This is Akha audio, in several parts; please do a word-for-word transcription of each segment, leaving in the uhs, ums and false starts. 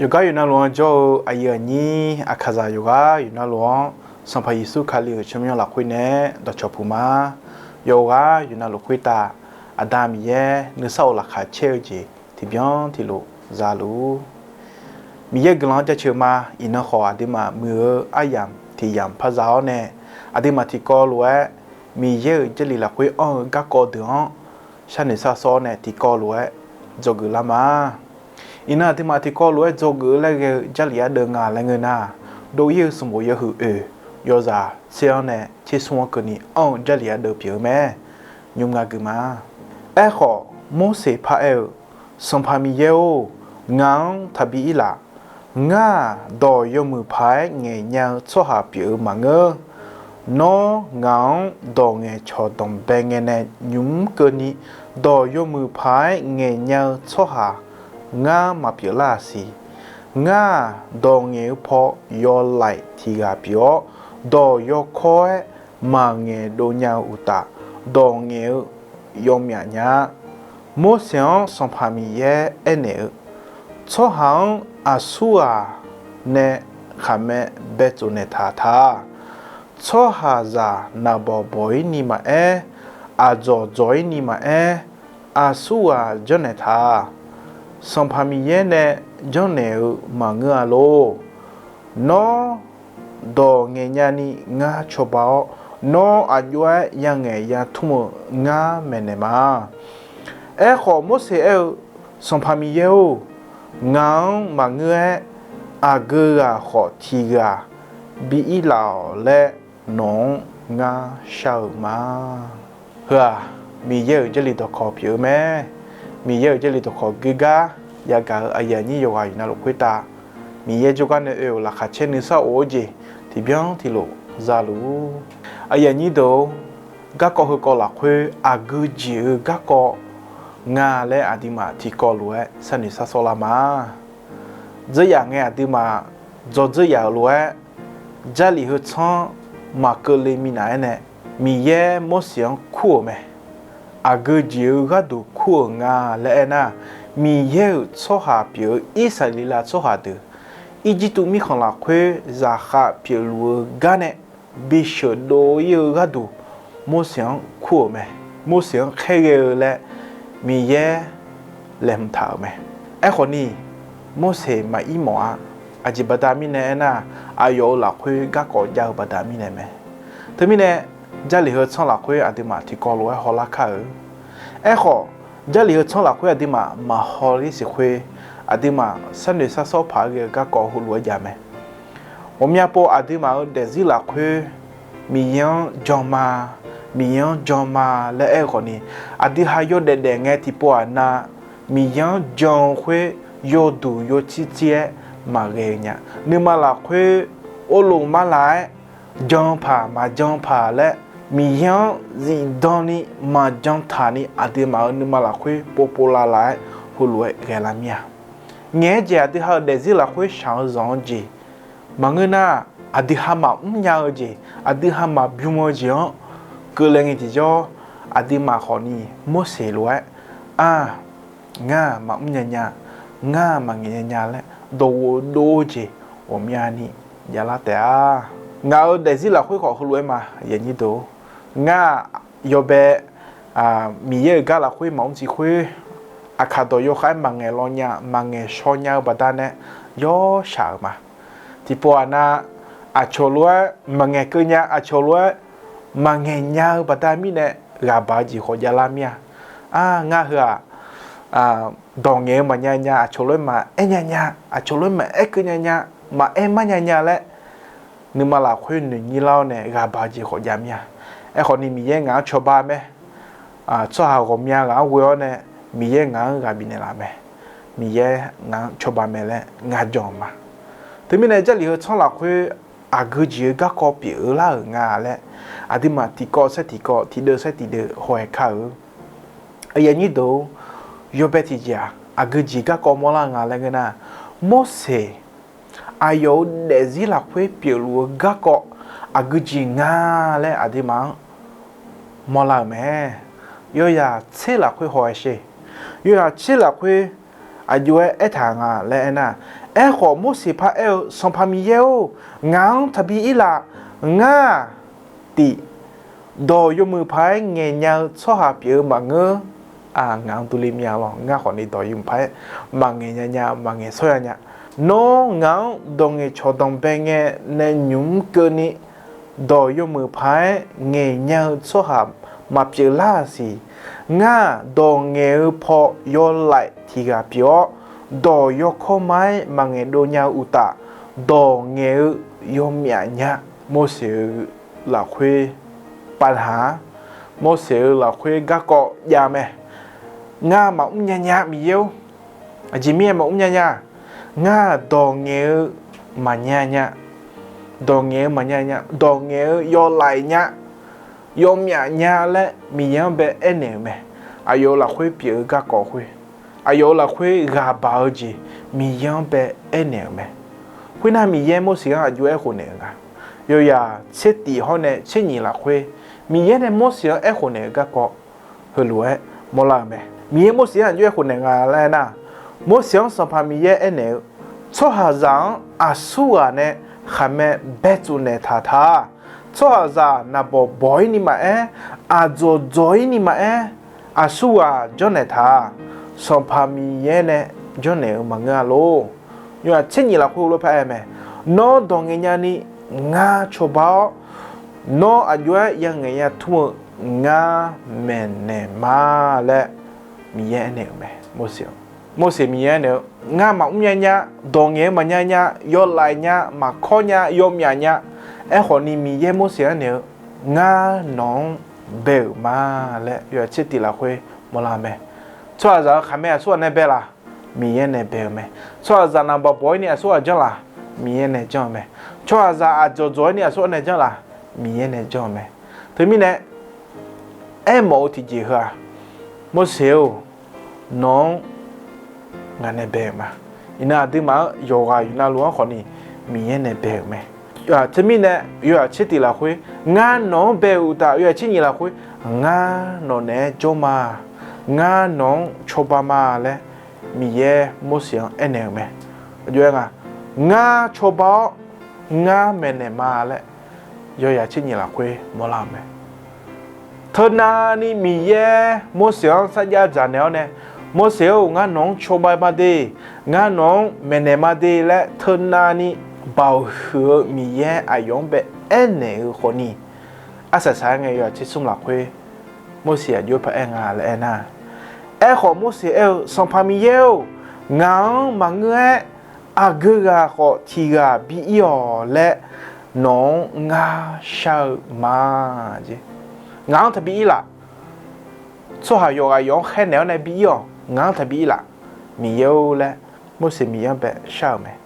Yawqgar yawqnavluf-anr jawr-eu aqyuif aqnyir aqkaqzaq yawqgar yawqnavluf-anr, Sanqpaq Yeqsur Kali-euq tsawrmyanr lafkhoer nae dawqcawq puq ma. Yawqgar yawqnavluf khoertav Aqda Miqyaer nuisar of laqkhaq caer-eu jeq tiqbyan tiqlof za luf-ur. Miqyaer guiqlanq-anr jaceuq ma. Iqnan khawf aqduimaf muiq-eu aryamq tiq yamq par za-awr nae, aqduimaf tiqkawv lof-aer Miqyaer-euq Jarlif lafkhoer anr-eu garkawv deuq-anr sharnoeq sharsawr-awr nae tiqkawv lof-aer dzawgeuf lar ma. Iqnan aqduimaf tiqkawv lof-aer dzawgeuf-eu laer ghae-eu Jarlif ardeuv nga laer ngeur nar, dov-ir-eu sanqbof yawhuiq oeq yawzaq tser-anr nae tser smr-anr keuvni anr-eu Jarlif ardeuv pyeuf-eu mae. Nymr nga gui ma. Aerkhawf, Morseq paraer-eu, Sanqpaq Miqyaer-or, ngaq-anr taqbi ir laf. Ngar-aq, dawq yawmuiq paq-aer ngaeqnya-eu tsawrhaq pyeuf-eu maqngeur. Nawr ngaq-anr dawq ngaeqcawq danqbae ngae nae nymq-mr keuvni, dawq yawmuiq paq-aer ngaeqnya-eu tsawrhaq ngar maqpyeuf lar-aq siq. Ngar-aq, dawq ngaeq-eu paw yawlaeq tiq ghaq pyeuf-awr, dawq yawkawr-aer maqngaeq dov nya-eu uqtaf, dawq ngaeq-eu yawmyaf nya-a. Morseq-anr Sanqpaq Miqyaer aernaeq-eu, Tsawrhaq-anr aqsurghaq nae khaqmae baetsof naeqtaq ta. Tsawrhaqzaq naqbawq bawq-ir ni maqaer, aqdzawq dzawq-ir ni maqaer, aqsurghaq janrnaeq ta. Sanqpaq Miqyaer nae janrnaeq-eu maqngeur-a lor. Nawr dawq ngaeqnya ni ngar cawba-awr, nawr aqjox-aer yangaeq yatmr-eu ngar maeqnaeq ma. Aerkhawf, Morseq aer-eu, Sanqpaq Miqyaer-or, ngaq-anr maqngeur-aer, aqgeu ghaq khawf tiq ghaq bi ir laf-awq laer nawq-anr ngar shar-eu ma. Heu-aq, Miqyaer-euq Jarlif dawqkawq pyeuf-eu mae. Miqyaer-euq Jarlif dawqkawq geugar yagaq-eu aqyuif aqnyir yawqghaq yawqnavluf lofkhoer tav, Miqyaer jawrgar nae oe-euq laqkhaq caer nuisar of-eu jeq tiqbyan tiqlof za luf-ur. Aqyuif aqnyir deuq-or, garkawv heukawv lafkhoer aqgeu jeq-eu garkawv nga laer aqduimaf tiqkawv lof-aer sharnoeq sharsawr lar ma. Dzeuryaf ngae aqduimaf dzawr dzeuryaf-euq lof-aer, Jarlif heu tsanr maqkeuvle minav-aer nae, Miqyaer Morseq-anr kur-euq mae. Aqgeu jeq-eu gharduq kur-euq nga laer aernar, Miqyaer-euq tsawrhaq pyeuf-eu Irsaqleqlav tsawrhaq deuq, Irjirtuv mirkhanq lafkhoer zaqkhav pyeufluf-eu gar nae bi sheuqdov ir-eu gharduq Morseq-anr kur-euq mae. Morseq-anr khaerghae-eu laer Miqyaer laeqhmq taq-euq mae. Aerkhawf ni, Morseq maqir mawf-a. Aqjeq baqda mirnae aernar, aqyawf-euq lafkhoer garkawv jav-eu baqda mirnae mae. Teumirnae, Jarlif heu tsanr lafkhoer aqduimaf tiqkawv lof-aer hawlar kar-eu. Aerkhawf, Jarlif heu tsanr lafkhoer aqduimaf maqhaw ler siq khoer, aqduimaf sharnoeq sharsawr paq-aer ghae-eu garkawv heulof-aer jav mae. Ghawqmya pov aqduimaf-euq daefzir lafkhoer Miqyaer-anr jan ma, Miqyaer-anr jan ma laer aer-eu khawf ni, aqdui ha yawdaef daef ngae tiqpov-aq na, Miqyaer-anr jan-eu khoer yawduq yawcir cir-aer maqghae-eu nya. Nuima lafkhoer orlof mar laf-aer, jan paq maqjan paq laer, Miqyaer-anr zifdan ni maqjan taq ni aqduimaf-euq nuima lafkhoer povpov lavlav-aer heulof-aer ghae lar mir-a. Ngaeq-aer jeq aqdui ha-euq daefzir lafkhoer shaq-eu zanq-eu jeq maqngeur nar, aqdui ha maqmr nya-eu jeq, aqdui ha maqbym-eu jeq-anr keuvle ngae tiqjawr, aqduimaf khawf ni Morseq lof-aer, a, ngar maqmr nya nya, ngar maqngaeq nya nya laer dawqghof dov-eu jeq ghawqmyani javlar taef-a. Ngaq-euq daefzir lafkhoer khawf heulof-aer ma, ngar yawbae Miqyaer-euq gar lafkhoer maqmr ciq khoer, aqkaq dawq yawkhav-aer maqngaeq law nya, maqngaeq shaw nya-eu baqdanae yawshaq-euq ma. Tiqpov-aq na, aqcawq lof-aer maqngaeq keuv nya, aqcawq lof-aer maqngaeq nya-eu baqda mirnae ghaqbaq-eu jeq khawf javlar mir-a. A, ngar heu-aq, dawq ngaeq-eu maqnya nya, aqcawq lof-aer maqaer nya nya, aqcawq lof-aer maqaer keuv nya nya, maqaer mar nya nya laer, nuima lafkhoer noeqnyir lar-awr nae ghaqbaq-eu jeq khawf jav mir-a. Aerkhawf ni Miqyaer ngaq-anr cawba mae. Tsawrhaq ghawqmya ghaq-anr ghoe-awr nae Miqyaer ngaq-anr ghaq bifnaeq laf mae. Miqyaer ngaq-anr cawba mae laer ngar jan-eu ma. Teumirnae Jarlif heu tsanr lafkhoer aqgeu jeq-eu garkawv pyeuf-eu lar-euq nga laer, aqduimaf tiqkawv saer tiqkawv, tiqdeuv saer tiqdeuv haw-aer kar-eu. Aqyuif aqnyir deuq-or, yawbae tiqjeq-aq aqgeu jeq garkawv mawrlar-eu nga laer ngeur nar, Morseq aqyawf-euq daefzir lafkhoer pyeufluf-eu garkawv aqgeu jeq nga laer aqduimaf-anr mawrlar-euq mae. Yawzaq tser lafkhoer haw-aer sher. Yawzaq tser lafkhoer aqjox-aer aertaq nga laer aernar, aerkhawf Morseq par aer-eu, Sanqpaq Miqyaer-or, ngaq-anr taqbi ir laf. Ngar tiq, dawq yawmuiq paq-aer ngaeqnya-eu tsawrhaq pyeuf-eu maqngeur. Ngaq-anr durler mya lawr. Ngar khawfni dawq yawmuiq paq-aer maqngaeq nya nya, maqngaeq shawr ya nya. Nawr ngaq-anr dawq ngaeqcawq danqbae ngae nae nymq mr keuvni, dawq yawmuiq paq-aer ngaeqnya-eu tsawrhaq maqpyeuf lar-aq siq. Ngar dawq ngaeq-eu paw yawlaeq tiq ghaq pyeuf-awr, dawq yawkawr ma-aer maqngaeq dov nya-eu uqtaf, dawq ngaeq-eu yawmyaf nya. Morseq-eu lafkhoer pavhaq-ar, Morseq-eu lafkhoer garkawv jav mae. Ngar maqmr nya nya, Miqyaer-or. Aqjeq mirnae maqmr nya nya, ngar dawq ngaeq-eu maqnya nya, dawq ngaeq-eu maqnya nya, dawq ngaeq-eu yawlaeq nya, yawmyaf nya laer Miqyaer-anr bae aernaeq-euq mae. Aqyawf-euq lafkhoer pyeuf-eu garkawv khoer, aqyawf-euq lafkhoer ghaq baq-eu jeq Miqyaer-anr bae aernaeq-euq mae. Khoernar, Miqyaer Morseq-anr aqjox-aer khofnaeq-euq nga. Yawyaq tser tif hawr nae tser nyiq lafkhoer, Miqyaer nae Morseq-anr aerkhof naeq-eu garkawv heulof-aer mawrlar-euq mae. Miqyaer Morseq-anr aqjox-aer khofnaeq nga laer aernar, Morseq-anr Sanqpaq Miqyaer aernaeq-eu, Tsawrhaqzaq-anr aqsurghaq nae khaqmae baetsuf naeqtaq ta. Tsawrhaqzaq naqbawq bawq-ir ni maqaer, aqdzawq dzawq-ir ni maqaer, aqsurghaq janrnaeq taq. Sanqpaq Miqyaer nae janrnaeq-eu maqngeur-a lor. Yawyaq tser nyiq lafkhoer heulof-aer par aer mae. Nawr dawq ngaeq nyani ngar cawba-awr, nawr aqjox-aer yangaeq yatmr-eu ngar maeqnaeq ma laer Miqyaer aernaeq-euq mae. Morseq Miqyaer aernaeq-eu, ngar maqmr nya nya, dawq ngaeq-eu maqnya nya, yawlaeq nya, maqkawr nya, yawmyaf nya. Aerkhawfni Miqyaer Morseq-anr naeq-eu, ngar nawq-anr bae-euq ma laer yawyaq tser tif lafkhoer mawrlar mae. Tsawrhaqzaq-euq khaqmae aqsurghaq nae bae laf? Miqyaer nae bae-euq mae. Tsawrhaqzaq naqbawq bawq-ir ni aqsurghaq janr laf? Miqyaer nae janr-eu mae. Tsawrhaqzaq aqdzawq dzawq-ir ni aqsurghaq nae janr laf? Miqyaer nae janr-eu mae. Teumirnae aermawf-eu tiqjeq heu-aq, Morseq-or, nawq-anr ngaq nae bae-euq ma. Iqnan aqduimaf-anr yawqghaq yawqnavluf-anr khawfni Miqyaer nae bae-euq mae. Teumirnae yawyaq tser tif lafkhoer, ngar nawq-anr bae-euq uqtaf, yawyaq tser nyiq lafkhoer, ngar nawq naeq-aer jawr ma. Ngar nawq-anr cawba ma laer Miqyaer Morseq-anr aernaeq-euq mae. Aqjox-aer nga, ngar cawba-awr ngar maeqnaeq ma laer yawyaq tser nyiq lafkhoer mawrlar-eu mae. Teunavni Miqyaer Morseq-anr sarjax dzaqnaeq-awr nae, Morseq-or, ngar nawq-anr cawba ma de, ngar nawq-anr maeqnaeq ma de laer teunavni baoq huiq-eu Miqyaer aqyawf-anr bae aernaeq-eu khawfni, arsaq saq-aer ngae yawyaq tser smr lafkhoer Morseq aqjox-aer par aer nga laer aernar, aerkhawf Morseq aer-eu, Sanqpaq Miqyaer-or, ngaq-anr maqngeur-aer aqgeu ghaq khawf tiq ghaq bi ir-awq laer nawq-anr ngar shar-eu ma. Ngaq-anr taqbi ir laf? Tsawrhaq yawqghaq yawq-anr khaernaeq-awr nae bi ir-awq, ngaq-anr taqbi ir laf, Miqyaer-or laer Morseq Miqyaer-anr bae shar-euq mae.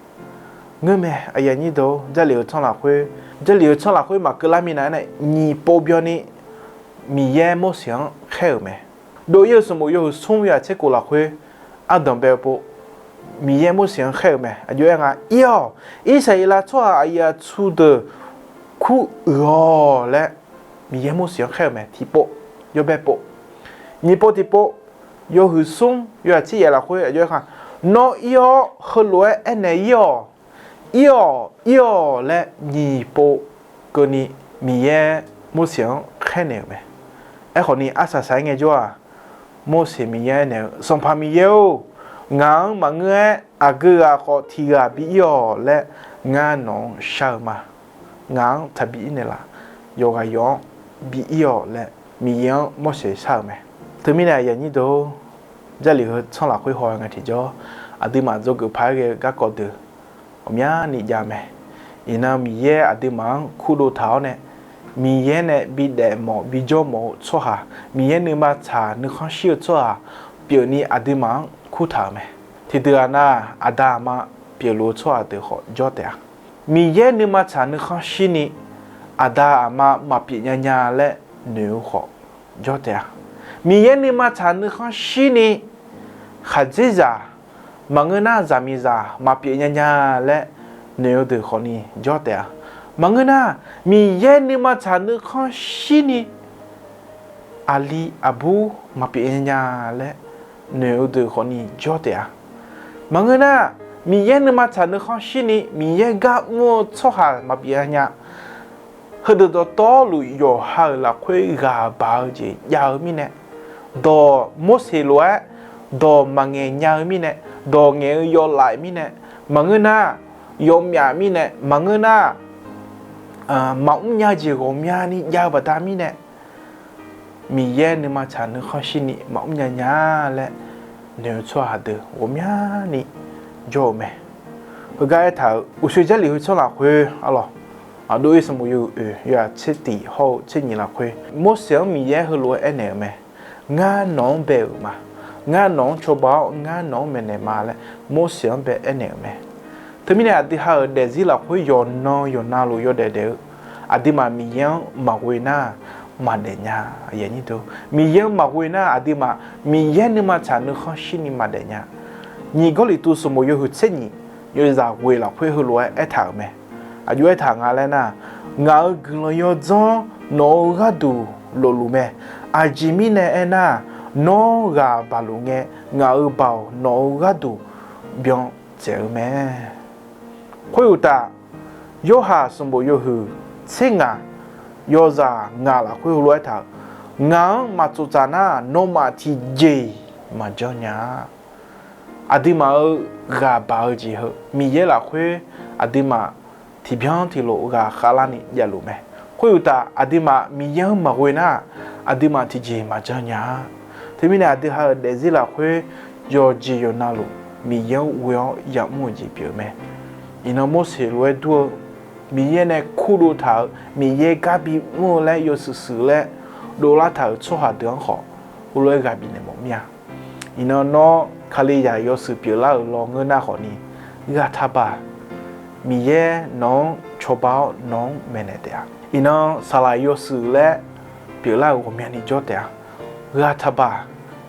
Ngeurmae aqyuif aqnyir deuq-or, Jarlif-eu tsanr lafkhoer, Jarlif-eu tsanr lafkhoer maqkeuv lar minav-aer nae nyiq pov byanni Miqyaer Morseq-anr khaer-euq mae. Dov ir-eu sanqbof yawhuiq smr yawyaq tser khof lafkhoer ardanq bae-eu pov, Miqyaer Morseq-anr khaer-euq mae. Aqjox-aer nga, ir-awq, Irsaqleqlav tsawrhaq aqyuif aqtsu deuq kuruiq-awq laer Miqyaer Morseq-anr khaer-euq mae. Tiqpov, yawbae pov, nyiq pov tiqpov, yawhuiq smr yawyaq tser yaef lafkhoer aqjox-aer nga, nawr ir-awr heulof-aer aernaeq ir-awq, ir-awq, ir-awq laer nyiq pov keuvni Miqyaer Morseq-anr khaernaeq-euq mae. Aerkhawfni arsaq saq-aer ngaejawr-aq, Morseq Miqyaer aernaeq-eu, Sanqpaq Miqyaer-or, ngaq-anr maqngeur-aer aqgeu ghaq khawf tiq ghaq bi ir-awq laer ngar nawq-anr shar-eu ma. Ngaq-anr taqbi ir naeqlaf, yawqghaq yawq-anr bi ir-awq laer Miqyaer-anr Morseq shar-euq mae. Teumirnae aqyuif aqnyir deuq-or, Jarlif heu tsanr lafkhoer haw ngae tiqjawr, aqduimaf dzawgeuf paq-aer ghae-eu garkawv deuq ghawqmyani jav mae. Iqnan Miqyaer aqduimaf-anr kurdov taq-awr nae, Miqyaer nae bidaef mawf bijawr mawf-eu tsawrhaq, Miqyaer nuima tsaq nuikhanr shir-eu tsawrhaq pyeufni aqduimaf-anr kurtaq-euq mae. Tiqdeuq-aq nar, aqda aqma pyeufluf-eu tsawrhaq deuq khawf jawr taef-a. Miqyaer nuima tsaq nuikhanr shirni aqda aqma maqpyeuf nya nya laer noeq-eu khawf jawr taef-a. Miqyaer nuima tsaq nuikhanr shirni khaqdzerzaq maqngeur nar zaqmiqzaq maqpyeuf nya nya laer noeq-eu deuq khawfni jawr taef-a. Maqngeur nar, Miqyaer nuima tsaq nuikhanr shirni aqli aqbur maqpyeuf nya nya laer noeq-eu deuq khawfni jawr taef-a. Maqngeur nar, Miqyaer nuima tsaq nuikhanr shirni Miqyaer gar mr-eu tsawrhaq maqbif nya. Heudeuq dawqtawvluf yawqha-euq lafkhoer ghaq baq-eu jeq jav-eu mirnae, dawq Morseq lof-aer dawq maqngaeq nya-eu mirnae, dawq ngaeq-eu yawlaf mirnae, maqngeur nar, yawmyaf mirnae, maqngeur nar, maqmr nya-eu jeq ghawqmyani jav-eu baqda mirnae, Miqyaer nuima tsaq nuikhanr shirni maqmr nya nya laer noeq-eu tsawrhaq deuq ghawqmyani jawr-eu mae. Heugar aertaq-euq uqshoe Jarlif heu tsanr lafkhoer arlawq, aqdov-ir sanqbof yawhuiq oeq yawzaq tser tiq hawr-eu tser nyiq lafkhoer Morseq-anr Miqyaer heulof-aer aernaeq-euq mae. Ngar nawq-anr bae-euq ma. Ngar nawq-anr cawba-awr ngar nawq-anr maeqnaeq ma laer Morseq-anr bae aernaeq-euq mae. Teumirnae aqdui ha-euq daefzir lafkhoer yawqnan yawqnavluf yawdaef daef-eu, aqduimaf Miqyaer-anr maqghoe nar maqdaef nya. Miqyaer-anr maqghoe nar aqduimaf Miqyaer nuima tsaq nuikhanr shirni maqdaef nya. Nyiq Gawrliqtu sanqbof yawhuiq tser nyiq yawzaq ghoeq lafkhoer heulof-aer aertaq-euq mae. Aqjox aertaq nga laer nar, ngaq-euq guiqlanq yawdzanr nawq-euq gharduq lofluf mae. Aqjeq mirnae aernar, nawr ghaq baqluf ngae, ngaq-euq baoq nawq-euq gharduq byan tsaef-eu mae. Khoeruqtaf, Yorhaq sanqbof yawhuiq tser ngaq yawzaq ngaq lafkhoer heulof-aer aertaq-euq, ngaq-anr maqtsoftsaf nar, nawmaf tiqjeq-iq maqjanr nya-a. Aqduimaf-euq ghaq baq-eu jeq heu Miqyaer lafkhoer aqduimaf tiqbyan tiqlof ghaq khavlarni javluf mae. Khoeruqtaf, aqduimaf Miqyaer-anr maqghoe nar, aqduimaf tiqjeq maqjanr nya-a. Teumirnae aqdui ha-euq daefzir lafkhoer yawqjeq yawqnavluf Miqyaer-anr ghoe-awr yamr-eu jeq pyeuf-eu mae. Iqnan Morseq lof-aer dur-eu Miqyaer nae kurdov taq-euq Miqyaer gar bimr-eu laer yawshuif shuif laer dovlar taq-euq tsawrhaq deuq-anr khawf, heulof-aer ghaq bifnaeq mawf mir-a. Iqnan nawr Kalizaq yawshuif pyeuflar-euq lawnmr nar khawfni, ghaq taqbaq. Miqyaer nawq-anr cawba-awr nawq-anr maeqnaeq taef-a. Iqnan saqlaq yawshuif laer pyeuflar-euq ghawqmyani jawr taef-a. Ghaq taqbaq.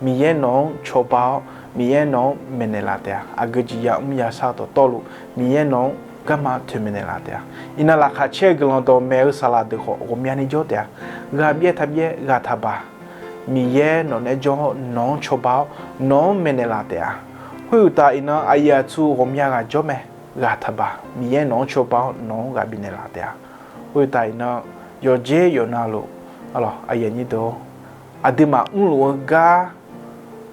Miqyaer nawq-anr cawba-awr Miqyaer nawq-anr maeqnaeq laf taef-a. Aqgeu jeq yamr yashar-eu dawqtawvluf Miqyaer nawq-anr garma toeqmaeq naeqlaf taef-a. Iqnan laqkhaq caer-eu guiqlanq dawqmaeq-eu saqlaq deuq khawf ghawqmyani jawr taef-a. Ghaq byaer taq byaer ghaq taqbaq. Miqyaer nawq naeq-aer jawr-awr nawq-anr cawba-awr nawq-anr maeqnaeq laf taef-a. Khoeruqtaf iqnan aqyuif aqtsu ghawqmya ghaq jawr mae. Ghaq taqbaq. Miqyaer nawq-anr cawba-awr nawq-anr ghaq bifnaeq laf taef-a. Khoeruqtaf iqnan yawqjeq yawqnavluf, aqlawq, aqyuif aqnyir deuq-or, aqduimaf mrluf-eu gar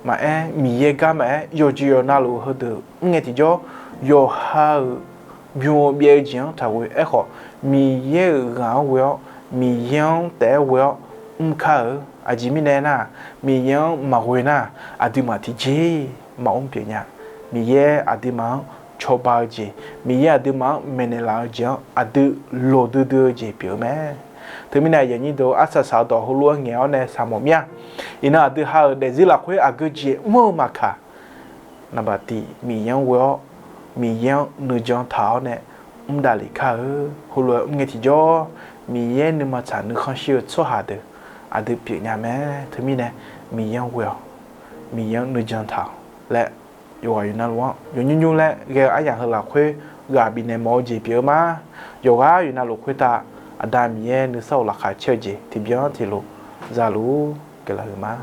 maqaer, Miqyaer gar maqaer, yawqjeq yawqnavluf heudeuq mr ngae tiqjawr, yawqha-euq bym-eu byaev-eu jeq-anr taqghoe. Aerkhawf, Miqyaer-euq ghaq-anr ghoe-awr, Miqyaer-anr taef-aer ghoe-awr mr kar-eu. Aqjeq mirnae nar, Miqyaer-anr maqghoe nar, aqduimaf tiqjeq maqmr pyeuf nya. Miqyaer aqduimaf-anr cawba-eu jeq, Miqyaer aqduimaf-anr maeqnaeq laf-eu jeq-anr aqdui loqdui dui-eu jeq pyeuf-eu mae. Teumirnae aqyuif aqnyir deuq-or, arsaq saq-eu dawq heulof-aer ngaeq-awr nae saq mawf mir-a. Iqnan aqdui ha-euq daefzir lafkhoer aqgeu jeq mr-eu maqkaq, naqbaq tiq Miqyaer-anr ghoe-awr, Miqyaer-anr nuijan taq-awr nae mr davlef kar-eu. Heulof-aer mr ngae tiqjawr, Miqyaer nuima tsaq nuikhanr shir-eu tsawrhaq deuq aqdui pyeufnya mae. Teumirnae Miqyaer-anr ghoe-awq, Miqyaer-anr nuijan taq-awq laer, yawqghaq yawqnavluf-anr yawqnymr nymr laer ghae-eu aryamq heu lafkhoer ghaq bifnaeq mawf-eu jeq pyeuf-eu ma. Yawqghaq yawqnavluf khoertav Aqda Miqyaer nuisar of laqkhaq caer-eu jeq tiqbyan tiqlof zaluf-ur guiqlanq huiq ma.